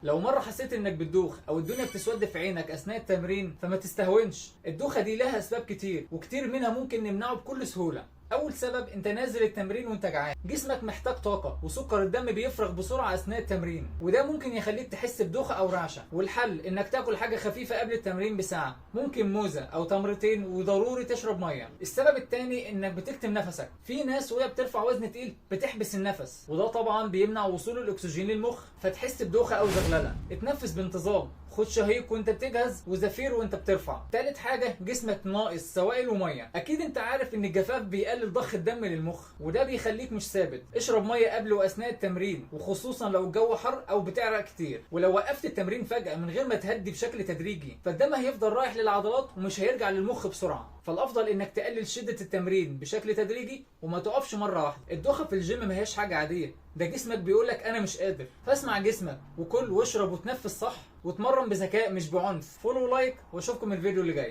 لو مرة حسيت انك بتدوخ او الدنيا بتسود في عينك اثناء التمرين فما تستهونش. الدوخة دي لها اسباب كتير، وكتير منها ممكن نمنعه بكل سهولة. اول سبب، انت نازل التمرين وانت جعان، جسمك محتاج طاقة وسكر الدم بيفرغ بسرعة اثناء التمرين، وده ممكن يخليك تحس بدوخه او رعشه. والحل انك تاكل حاجة خفيفة قبل التمرين بساعة، ممكن موزة او تمرتين، وضروري تشرب مية. السبب الثاني انك بتكتم نفسك. في ناس وهي بترفع وزن تقيل بتحبس النفس، وده طبعا بيمنع وصول الاكسجين للمخ فتحس بدوخه او زغلله. اتنفس بانتظام، خد شهيق وانت بتجهز وزفير وانت بترفع. تالت حاجة، جسمك ناقص سوائل ومية. اكيد انت عارف ان الجفاف بيقلل ضخ الدم للمخ، وده بيخليك مش ثابت. اشرب مية قبل واثناء التمرين، وخصوصا لو الجو حر او بتعرق كتير. ولو وقفت التمرين فجأة من غير ما تهدي بشكل تدريجي فالدم هيفضل رايح للعضلات ومش هيرجع للمخ بسرعة. فالافضل انك تقلل شدة التمرين بشكل تدريجي وما تقفش مرة واحدة. الدوخة في الجيم ما هياش حاجة عادية، ده جسمك بيقولك انا مش قادر. فاسمع جسمك وكل واشرب وتنفس صح، واتمرن بذكاء مش بعنف. follow like، واشوفكم الفيديو اللي جاي.